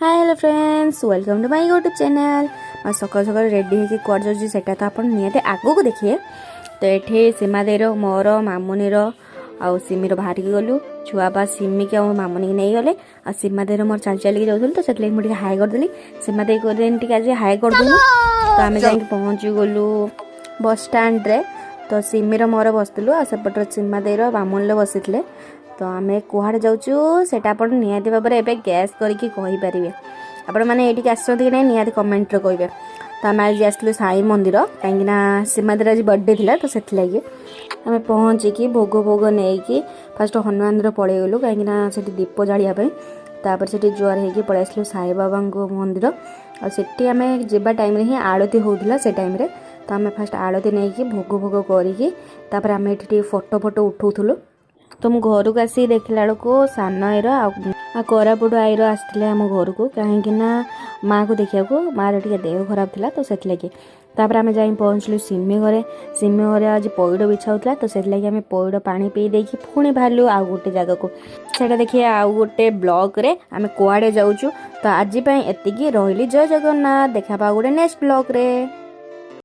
Hi, hello friends, welcome to my YouTube channel. ଆଉ ସକାଳୁ ସକାଳୁ ରେଡ଼ି ହେଇକି କୁଆଡ଼େ ଯାଉଛି, ସେଇଟା ତ ଆପଣ ନିହାତି ଆଗକୁ ଦେଖିବେ। ତ ଏଠି ସୀମାଦେଇର, ମୋର, ମାମୁନିର ଆଉ ସିମିର ବାହାରିକି ଗଲୁ। ଛୁଆ ବା ସିମିକି ଆଉ ମାମୁନିକି ନେଇଗଲେ ଆଉ ସୀମା ଦେଇର ମୋର ଚାଲି ଚାଲିକି ଯାଉଥିଲୁ, ତ ସେଥିଲାଗି ମୁଁ ଟିକେ ହାଇ କରିଦେଲି। ସୀମା ଦେଇ କରିଦେନି, ଟିକେ ଆଜି ହାଇ କରିଦେଲୁ। ତ ଆମେ ଯାଇକି ପହଞ୍ଚି ଗଲୁ ବସ୍ ଷ୍ଟାଣ୍ଡରେ। ତ ସିମିର ମୋର ବସିଥିଲୁ ଆଉ ସେପଟରେ ସୀମା ଦେଇର ମାମୁନିର ବସିଥିଲେ। ତ ଆମେ କୁଆଡ଼େ ଯାଉଛୁ, ସେଇଟା ଆପଣ ନିହାତି ଭାବରେ ଏବେ ଗେସ୍ କରିକି କହିପାରିବେ। ଆପଣମାନେ ଏଇଠିକି ଆସିଛନ୍ତି କି ନାହିଁ, ନିହାତି କମେଣ୍ଟରେ କହିବେ। ତ ଆମେ ଆଜି ଆସିଥିଲୁ ସାଇ ମନ୍ଦିର, କାହିଁକିନା ସୀମାଦେଇର ଆଜି ବର୍ଥଡେ ଥିଲା, ତ ସେଥିଲାଗି। ଆମେ ପହଞ୍ଚିକି ଭୋଗ ଭୋଗ ନେଇକି ଫାଷ୍ଟ ହନୁମାନ ମନ୍ଦିର ପଳେଇଗଲୁ, କାହିଁକିନା ସେଠି ଦୀପ ଜାଳିବା ପାଇଁ। ତାପରେ ସେଠି ଜୁହାର ହେଇକି ପଳେଇ ଆସିଲୁ ସାଇବାବାଙ୍କ ମନ୍ଦିର। ଆଉ ସେଠି ଆମେ ଯିବା ଟାଇମ୍ରେ ହିଁ ଆଳତି ହେଉଥିଲା ସେ ଟାଇମ୍ରେ। ତ ଆମେ ଫାଷ୍ଟ ଆଳତି ନେଇକି ଭୋଗ ଭୋଗ କରିକି ତାପରେ ଆମେ ଏଠି ଟିକେ ଫଟୋ ଫଟୋ ଉଠାଉଥିଲୁ। ତ ମୁଁ ଘରକୁ ଆସିକି ଦେଖିଲା ବେଳକୁ ସାନ ଆଈର ଆଉ କୋରାପୁଟ ଆଈର ଆସିଥିଲେ ଆମ ଘରକୁ, କାହିଁକି ନା ମାଆକୁ ଦେଖିବାକୁ। ମାଆର ଟିକେ ଦେହ ଖରାପ ଥିଲା, ତ ସେଥିଲାଗି। ତାପରେ ଆମେ ଯାଇ ପହଞ୍ଚିଲୁ ସିମି ଘରେ। ସିମି ଘରେ ଆଜି ପଇଡ଼ ବିଛା ହେଉଥିଲା, ତ ସେଥିଲାଗି ଆମେ ପଇଡ଼ ପାଣି ପିଇ ଦେଇକି ପୁଣି ବାହାରିଲୁ ଆଉ ଗୋଟେ ଜାଗାକୁ। ସେଇଟା ଦେଖିବା ଆଉ ଗୋଟେ ବ୍ଲଗ୍ରେ, ଆମେ କୁଆଡ଼େ ଯାଉଛୁ। ତ ଆଜି ପାଇଁ ଏତିକି ରହିଲି। ଜୟ ଜଗନ୍ନାଥ। ଦେଖା ଆଉ ଗୋଟେ ନେକ୍ସଟ ବ୍ଲଗ୍ରେ।